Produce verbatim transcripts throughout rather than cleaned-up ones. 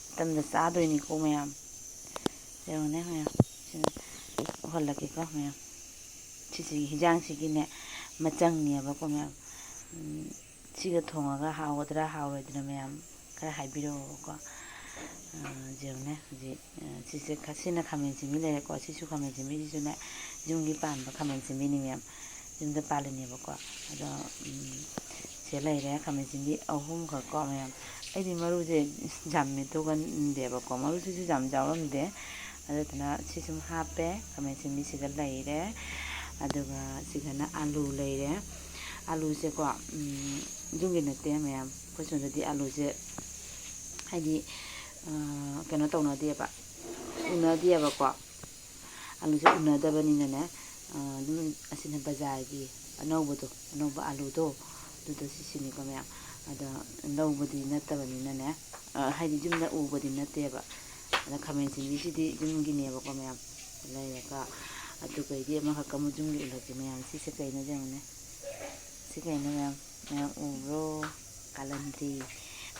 ꯃꯇꯝꯗ ꯆꯥꯗꯣꯏꯅꯤꯀꯣ ꯃꯌꯥꯝ꯫ ꯌꯦꯡꯉꯨꯅꯦ ꯃꯌꯥꯝ, ꯁꯤꯅ ꯎꯍꯜꯂꯛꯀꯦꯀꯣ ꯃꯌꯥꯝ꯫ ꯁꯤꯁꯤꯒꯤ ꯍꯤꯟꯖꯥꯡꯁꯤꯒꯤꯅꯦ ꯃꯆꯪꯅꯦꯕꯀꯣ ꯃꯌꯥꯝ꯫ ꯎꯝ, ꯁꯤꯒ ꯊꯣꯡꯉꯒ ꯍꯥꯎꯒꯗ꯭ꯔꯥ ꯍꯥꯎꯔꯣꯏꯗ꯭ꯔꯥ ꯃꯌꯥꯝ ꯈꯔ ꯍꯥꯏꯕꯤꯔꯛꯑꯣꯕꯀꯣ꯫ ꯑ, ꯌꯦꯡꯉꯨꯅꯦ ꯍꯧꯖꯤꯛ, ꯑ, ꯁꯤꯁꯦ ꯈ-, ꯁꯤꯅ ꯈꯥꯃꯦꯟ ꯁꯤꯟꯕꯤ ꯂꯩꯔꯦꯀꯣ꯫ ꯁꯤꯁꯨ ꯈꯥꯃꯦꯟ ꯁꯤꯟꯕꯤꯁꯤꯁꯨꯅꯦ ꯌꯨꯝꯒꯤ ꯄꯥꯟꯕ ꯈꯥꯃꯦꯟ ꯁꯤꯟꯕꯤꯅꯤ ꯃꯌꯥꯝ, ꯌꯨꯝꯗ ꯄꯥꯜꯂꯤꯅꯦꯕꯀꯣ꯫ ꯑꯗꯣ, ꯎꯝ, ꯁꯦ ꯂꯩꯔꯦ ꯈꯥꯃꯦꯟ ꯁꯤꯟꯕꯤ ꯑꯍꯨꯝꯈꯛꯀꯣ ꯃꯌꯥꯝ꯫ ꯑꯩꯗꯤ ꯃꯔꯨꯁꯦ ꯌꯥꯝ ꯃꯦꯠꯊꯣꯛꯀꯟꯗꯦꯕꯀꯣ, ꯃꯔꯨꯁꯤꯁꯨ ꯌꯥꯝ ꯌꯥꯎꯔꯝꯗꯦ꯫ ꯑꯗꯨꯗꯨꯅ ꯁꯤ ꯁꯨꯝ ꯍꯥꯞꯄꯦ, ꯈꯥꯃꯦꯟ ꯁꯤꯟꯕꯤꯁꯤꯒ ꯂꯩꯔꯦ꯫ ꯑꯗꯨꯒ ꯁꯤꯗꯅ ꯑꯂꯨ ꯂꯩꯔꯦ꯫ ꯑꯂꯨꯁꯦꯀꯣ, ꯎꯝ, ꯌꯨꯝꯒꯤ ꯅꯠꯇꯦ ꯃꯌꯥꯝ, ꯑꯩꯈꯣꯏ ꯁꯣꯝꯗꯗꯤ ꯑꯂꯨꯁꯦ ꯍꯥꯏꯗꯤ, ꯑ, ꯀꯩꯅꯣ ꯇꯧꯅꯗꯦꯕ, ꯎꯅꯗꯦꯕꯀꯣ꯫ ꯑꯂꯨꯁꯦ ꯎꯅꯗꯕꯅꯤꯅꯅꯦ, ꯑ, ꯑꯗꯨꯝ ꯑꯁꯤꯅ ꯕꯖꯥꯔꯒꯤ ꯑꯅꯧꯕꯗꯣ, ꯑꯅꯧꯕ ꯑꯂꯨꯗꯣ, ꯑꯗꯨꯗꯣ ꯁꯤꯁꯤꯅꯤꯀꯣ ꯃꯌꯥꯝ꯫ ꯑꯗ ꯂꯧꯕꯗꯤ ꯅꯠꯇꯕꯅꯤꯅꯅꯦ, ꯑ, ꯍꯥꯏꯗꯤ ꯌꯨꯝꯗ ꯎꯕꯗꯤ ꯅꯠꯇꯦꯕ꯫ ꯑꯗ ꯈꯥꯃꯦꯟ ꯁꯤꯟꯕꯤꯁꯤꯗꯤ ꯌꯨꯝꯒꯤꯅꯦꯕꯀꯣ ꯃꯌꯥꯝ꯫ ꯂꯩꯔꯒ ꯑꯗꯨꯒꯩꯗꯤ ꯑꯃꯈꯛ ꯑꯃꯨꯛ ꯌꯨꯝꯒꯤ ꯎꯠꯂꯛꯀꯦ ꯃꯌꯥꯝ꯫ ꯁꯤꯁꯦ ꯀꯩꯅꯣ ꯌꯦꯡꯉꯨꯅꯦ꯫ ꯁꯤ ꯀꯩꯅꯣ ꯃꯌꯥꯝ, ꯃꯌꯥꯝ ꯎꯕ꯭ꯔꯣ? ꯀꯥꯂꯟꯗ꯭ꯔꯤ,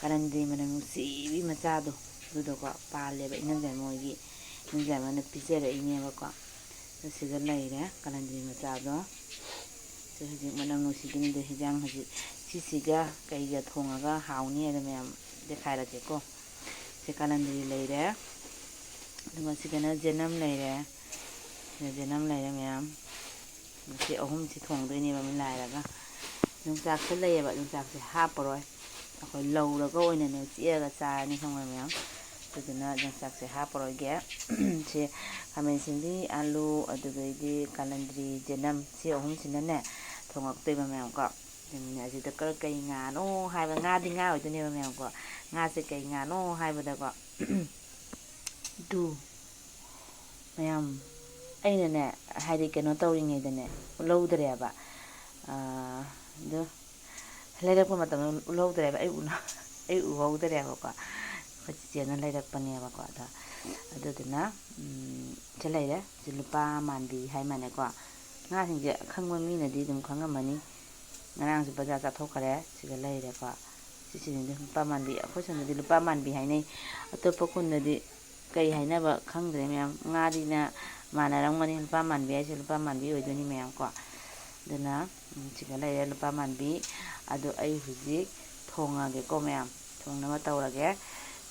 ꯀꯥꯂꯟꯗ꯭ꯔꯤ ꯃꯅꯝ ꯅꯨꯡꯁꯤꯕꯤ ꯃꯆꯥꯗꯣ, ꯑꯗꯨꯗꯣꯀꯣ ꯄꯥꯜꯂꯦꯕ ꯏꯅꯝꯖꯥꯏ ꯃꯣꯏꯒꯤ, ꯏꯅꯝꯖꯥꯏ ꯃꯣꯏꯅ ꯄꯤꯖꯔꯛꯏꯅꯦꯕꯀꯣ꯫ ꯑꯗꯨ ꯁꯤꯗ ꯂꯩꯔꯦ ꯀꯥꯂꯟꯗ꯭ꯔꯤ ꯃꯆꯥꯗꯣ꯫ ꯁꯤ ꯍꯧꯖꯤꯛ ꯃꯅꯝ ꯅꯨꯡꯁꯤꯕꯤꯅꯤꯗꯣ ꯍꯤꯟꯖꯥꯡ ꯍꯧꯖꯤꯛ ꯁꯤꯁꯤꯒ ꯀꯩꯒ ꯊꯣꯡꯉꯒ ꯍꯥꯎꯅꯤ ꯍꯥꯏꯗꯣ ꯃꯌꯥꯝ ꯗꯦꯈꯥꯏꯔꯛꯀꯦꯀꯣ꯫ ꯁꯤ ꯀꯥꯂꯟꯗ꯭ꯔꯤ ꯂꯩꯔꯦ, ꯑꯗꯨꯒ ꯁꯤꯗꯅ ꯖꯦꯅꯝ ꯂꯩꯔꯦ, ꯁꯤꯗ ꯖꯦꯅꯝ ꯂꯩꯔꯦ ꯃꯌꯥꯝ꯫ ꯃꯁꯤ ꯑꯍꯨꯝꯁꯤ ꯊꯣꯡꯗꯣꯏꯅꯦꯕ ꯃꯤꯂꯥꯏꯔꯒ꯫ ꯌꯣꯡꯆꯥꯛꯁꯦ ꯂꯩꯌꯦꯕ, ꯌꯣꯡꯆꯥꯛꯁꯦ ꯍꯥꯞꯄꯔꯣꯏ꯫ ꯑꯩꯈꯣꯏ ꯂꯧꯔꯒ ꯑꯣꯏꯅꯅꯦ ꯆꯤꯛꯑꯒ ꯆꯥꯔꯅꯤ ꯈꯪꯕ꯭ꯔꯥ ꯃꯌꯥꯝ? ꯑꯗꯨꯗꯨꯅ ꯌꯣꯡꯆꯥꯛꯁꯦ ꯍꯥꯞꯄꯔꯣꯏꯒꯦ꯫ ꯁꯤ ꯈꯥꯃꯦꯟ ꯁꯤꯟꯕꯤ, ꯑꯂꯨ, ꯑꯗꯨꯗꯩꯗꯤ ꯀꯥꯂꯟꯗ꯭ꯔꯤ, ꯖꯦꯅꯝ, ꯁꯤ ꯑꯍꯨꯝꯁꯤꯅꯅꯦ ꯊꯣꯡꯉꯛꯇꯣꯏꯕ ꯃꯌꯥꯝ ꯀꯣ꯫ ꯑꯗꯨꯅ ꯑꯁꯤꯗ ꯀꯔ-, ꯀꯩ ꯉꯥꯅꯣ ꯍꯥꯏꯕ, ꯉꯥꯗꯤ ꯉꯥ ꯑꯣꯏꯗꯣꯏꯅꯦꯕ ꯃꯌꯥꯝ ꯀꯣ꯫ ꯉꯥꯁꯦ ꯀꯩ ꯉꯥꯅꯣ ꯍꯥꯏꯕꯗꯀꯣ, ꯗꯨ ꯃꯌꯥꯝ, ꯑꯩꯅꯅꯦ, ꯍꯥꯏꯗꯤ ꯀꯩꯅꯣ ꯇꯧꯔꯤꯉꯩꯗꯅꯦ, ꯎꯠꯍꯧꯗ꯭ꯔꯦꯕ꯫ ꯑꯥ, ꯑꯗꯨ ꯂꯩꯔꯛꯄ ꯃꯇꯝꯗ ꯎꯠꯍꯧꯗ꯭ꯔꯦꯕ, ꯑꯩ ꯎꯅ-, ꯑꯩ ꯎꯍꯧꯗ꯭ꯔꯦꯕꯀꯣ꯫ ꯑꯩꯈꯣꯏ ꯆꯤꯆꯦꯅ ꯂꯩꯔꯛꯄꯅꯦꯕꯀꯣ꯫ ꯑꯗꯣ ꯑꯗꯨꯗꯨꯅ, ꯎꯝ, ꯁꯤ ꯂꯩꯔꯦ꯫ ꯁꯤ ꯂꯨꯄꯥ ꯃꯥꯟꯕꯤ ꯍꯥꯏ ꯃꯥꯅꯦꯀꯣ꯫ ꯉꯥꯁꯤꯡꯁꯦ ꯑꯈꯪꯕ ꯃꯤꯅꯗꯤ ꯑꯗꯨꯝ ꯈꯪꯉꯝꯃꯅꯤ꯫ ꯉꯔꯥꯡꯁꯨ ꯕꯖꯥꯔ ꯆꯥꯊꯣꯛꯈ꯭ꯔꯦ꯫ ꯁꯤꯗ ꯂꯩꯔꯦꯀꯣ꯫ ꯁꯤ ꯁꯤꯁꯤꯅꯗꯤ ꯂꯨꯄꯥ ꯃꯥꯟꯕꯤ, ꯑꯩꯈꯣꯏ ꯁꯣꯝꯗꯗꯤ ꯂꯨꯄꯥ ꯃꯥꯟꯕꯤ ꯍꯥꯏꯅꯩ꯫ ꯑꯇꯣꯞꯄ ꯈꯨꯟꯗꯗꯤ ꯀꯩ ꯍꯥꯏꯅꯕ ꯈꯪꯗ꯭ꯔꯦ ꯃꯌꯥꯝ꯫ ꯉꯥꯗꯤꯅ ꯃꯥꯟꯅꯔꯝꯒꯅꯤ, ꯂꯨꯄꯥ ꯃꯥꯟꯕꯤ ꯍꯥꯏꯁꯦ ꯂꯨꯄꯥ ꯃꯥꯟꯕꯤ ꯑꯣꯏꯗꯣꯏꯅꯤ ꯃꯌꯥꯝ ꯀꯣ꯫ ꯑꯗꯨꯅ, ꯎꯝ, ꯁꯤꯒ ꯂꯩꯔꯦ ꯂꯨꯄꯥ ꯃꯥꯟꯕꯤ꯫ ꯑꯗꯣ ꯑꯩ ꯍꯧꯖꯤꯛ ꯊꯣꯡꯉꯒꯦꯀꯣ ꯃꯌꯥꯝ, ꯊꯣꯡꯅꯕ ꯇꯧꯔꯒꯦ꯫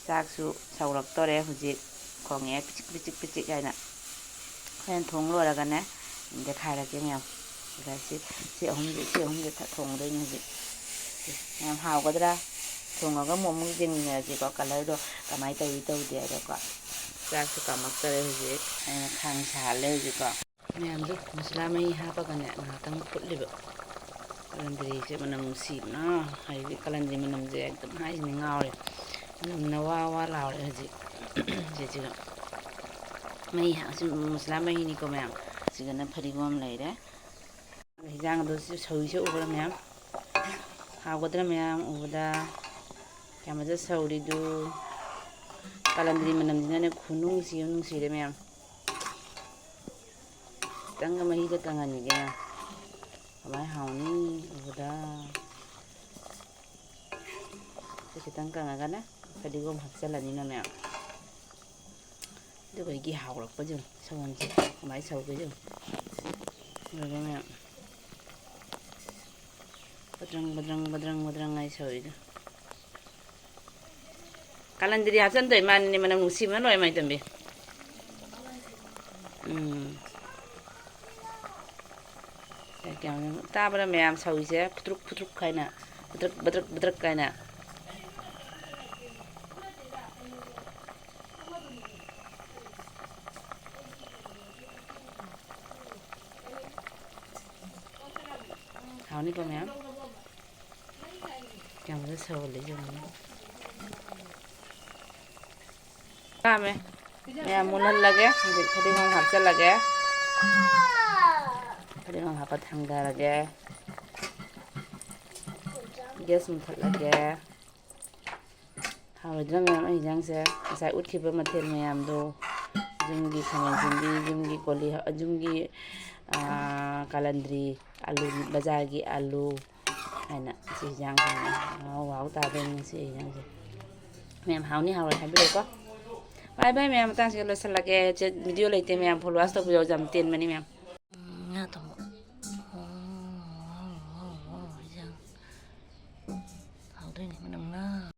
ꯆꯥꯛꯁꯨ ꯁꯧꯔꯛꯇꯣꯔꯦ ꯍꯧꯖꯤꯛ, ꯈꯣꯡꯉꯛꯑꯦ ꯄꯤꯆꯤꯛ ꯄꯤꯆꯤꯛ ꯄꯤꯆꯤꯛ ꯍꯥꯏꯅ꯫ ꯍꯣꯔꯦꯟ ꯊꯣꯡ ꯂꯣꯏꯔꯒꯅꯦ ꯗꯦꯈꯥꯏꯔꯛꯀꯦ ꯃꯌꯥꯝ꯫ ꯑꯗ ꯁꯤ, ꯁꯤ ꯑꯍꯨꯝꯁꯦ, ꯁꯤ ꯑꯍꯨꯝꯁꯦ ꯊ-, ꯊꯣꯡꯗꯣꯏꯅꯦ ꯍꯧꯖꯤꯛ꯫ ꯁꯤ ꯃꯌꯥꯝ ꯍꯥꯎꯒꯗ꯭ꯔꯥ? ꯊꯣꯡꯉꯒ ꯑꯃꯨꯛ, ꯑꯃꯨꯛ ꯌꯦꯡꯃꯤꯟꯅꯔꯁꯤꯀꯣ, ꯀꯂꯔꯗꯣ ꯀꯃꯥꯏꯅ ꯇꯧꯏ ꯇꯧꯗꯦ ꯍꯥꯏꯗꯣꯀꯣ꯫ ꯆꯥꯛꯁꯨ ꯀꯥꯝꯃꯛꯇꯔꯦ ꯍꯧꯖꯤꯛ꯫ ꯑꯩꯅ ꯈꯥꯡ ꯁꯥꯍꯜꯂꯦ ꯍꯧꯖꯤꯛꯀꯣ꯫ ꯃꯌꯥꯝꯗꯣ ꯃꯁꯂꯥ ꯃꯍꯤ ꯍꯥꯞꯄꯒꯅꯦ ꯉꯥꯏꯍꯥꯛꯇꯪ ꯐꯨꯠꯂꯤꯕ꯫ ꯀꯂꯟꯗ꯭ꯔꯤꯁꯦ ꯃꯅꯝ ꯅꯨꯡꯁꯤꯕꯅ, ꯍꯥꯏꯗꯤ ꯀꯂꯟꯗ꯭ꯔꯤ ꯃꯅꯝꯁꯦ ꯑꯗꯨꯝ ꯍꯥꯏꯁꯤꯅꯤ ꯉꯥꯎꯔꯦ꯫ ꯃꯅꯝꯅ ꯋꯥ ꯋꯥ ꯂꯥꯎꯔꯦ ꯍꯧꯖꯤꯛ꯫ ꯁꯤꯁꯤꯒ ꯃꯍꯤ ꯍꯥꯞ-, ꯁꯤ ꯃꯁꯂꯥ ꯃꯍꯤꯅꯤꯀꯣ ꯃꯌꯥꯝ꯫ ꯁꯤꯒꯅ ꯐꯗꯤꯒꯣꯝ ꯂꯩꯔꯦ꯫ ꯍꯤꯟꯖꯥꯡ ꯑꯗꯨ ꯁꯤ ꯁꯧꯔꯤꯁꯦ ꯎꯕ꯭ꯔꯥ ꯃꯌꯥꯝ? ꯍꯥꯎꯒꯗ꯭ꯔꯥ ꯃꯌꯥꯝ ꯎꯕꯗ? ꯀꯌꯥꯝ ꯐꯖ ꯁꯧꯔꯤꯗꯨ꯫ ꯀꯥꯂꯟꯗ꯭ꯔꯤ ꯃꯅꯝꯁꯤꯅꯅꯦ ꯈꯨꯅꯨꯡꯁꯤ ꯑꯃ ꯅꯨꯡꯁꯤꯔꯦ ꯃꯌꯥꯝ꯫ ꯈꯤꯇꯪꯒ ꯃꯍꯤꯒ ꯀꯪꯍꯟꯒꯦ ꯃꯌꯥꯝ꯫ ꯀꯃꯥꯏ ꯍꯥꯎꯅꯤ ꯎꯕꯗ꯫ ꯁꯤ ꯈꯤꯇꯪ ꯀꯪꯉꯒꯅꯦ ꯐꯗꯤꯒꯣꯝ ꯍꯥꯞꯆꯤꯜꯂꯅꯤ ꯃꯌꯥꯝ꯫ ꯑꯗꯨꯒ ꯑꯩꯒꯤ ꯍꯥꯎꯔꯛꯄꯁꯦ ꯌꯦꯡꯉꯨ, ꯁꯧꯍꯟꯁꯦ ꯀꯃꯥꯏꯅ ꯁꯧꯒꯦ ꯌꯦꯡꯉꯨ꯫ ꯂꯣꯏꯔꯦ ꯃꯌꯥꯝ꯫ ꯕꯗ꯭ꯔꯪ, ꯕꯗ꯭ꯔꯪ, ꯕꯗ꯭ꯔꯪ, ꯕꯗ꯭ꯔꯪ ꯍꯥꯏ ꯁꯧꯔꯤꯗꯣ꯫ ꯀꯥꯂꯟꯗ꯭ꯔꯤ ꯍꯥꯞꯆꯟꯗꯣꯏ ꯃꯥꯅꯤꯅꯦ, ꯃꯅꯝ ꯅꯨꯡꯁꯤꯕꯅ ꯂꯣꯏꯔꯦ, ꯃꯥꯏ ꯇꯝꯕꯤ꯫ ꯎꯝ꯫ ꯁꯦ, ꯀꯌꯥꯝ ꯇꯥꯕ꯭ꯔꯥ ꯃꯌꯥꯝ ꯁꯧꯔꯤꯁꯦ? ꯐꯨꯇ꯭ꯔꯨꯛ, ꯐꯨꯇ꯭ꯔꯨꯛ ꯍꯥꯏꯅ, ꯕꯗ꯭ꯔꯛ, ꯕꯗ꯭ꯔꯛ, ꯕꯗ꯭ꯔꯛ ꯍꯥꯏꯅ꯫ ꯍꯥꯎꯅꯤꯀꯣ ꯃꯌꯥꯝ? ꯀꯌꯥꯝꯁꯨ ꯁꯧꯍꯜꯂꯤ ꯌꯦꯡꯉꯨꯅꯦ꯫ ꯀꯥꯝꯃꯦ꯫ ꯃꯌꯥꯝ ꯃꯨꯜꯍꯜꯂꯒꯦ꯫ ꯍꯧꯖꯤꯛ ꯐꯗꯤꯒꯣꯝ ꯍꯥꯞꯆꯜꯂꯒꯦ꯫ ꯐꯗꯤꯒꯣꯝ ꯍꯥꯞꯄ ꯊꯥꯡꯗꯔꯒꯦ꯫ ꯒ꯭ꯌꯥꯁ ꯃꯨꯊꯠꯂꯒꯦ꯫ ꯍꯥꯎꯔꯣꯏꯗ꯭ꯔꯥ ꯃꯌꯥꯝ ꯑꯩ ꯍꯤꯟꯖꯥꯡꯁꯦ? ꯉꯁꯥꯏ ꯎꯠꯈꯤꯕ ꯃꯊꯦꯜ ꯃꯌꯥꯝꯗꯣ, ꯌꯨꯝꯒꯤ ꯈꯥꯃꯦꯟ ꯑꯁꯤꯟꯕꯤ, ꯌꯨꯝꯒꯤ ꯀꯣꯂꯤ, ꯌꯨꯝꯒꯤ, ꯑꯥ, ꯀꯥꯂꯟꯗ꯭ꯔꯤ, ꯑꯂꯨ, ꯕꯖꯥꯔꯒꯤ ꯑꯂꯨ, ꯍꯥꯏꯅ ꯁꯤ ꯍꯤꯟꯖꯥꯡꯁꯦ ꯍꯥꯎ ꯍꯥꯎ ꯇꯥꯗꯣꯏꯅꯤ ꯁꯤ ꯍꯤꯟꯖꯥꯡꯁꯦ꯫ ꯃꯌꯥꯝ ꯍꯥꯎꯅꯤ ꯍꯥꯎꯔꯣꯏ ꯍꯥꯏꯕꯤꯔꯣꯀꯣ꯫ ꯕꯥꯏ ꯕꯥꯏ ꯃꯌꯥꯝ, ꯃꯇꯥꯡꯁꯤꯗ ꯂꯣꯏꯁꯤꯜꯂꯒꯦ꯫ ꯆꯦ, ꯚꯤꯗꯤꯑꯣ ꯂꯩꯇꯦ ꯃꯌꯥꯝ, ꯐꯣꯂꯣꯋꯥꯁ ꯇꯧꯕꯤꯔꯣ, ꯌꯥꯝ ꯇꯦꯟꯕꯅꯤ ꯃꯌꯥꯝ꯫ ꯎꯝ, ꯉꯥ ꯊꯣꯡꯕ꯫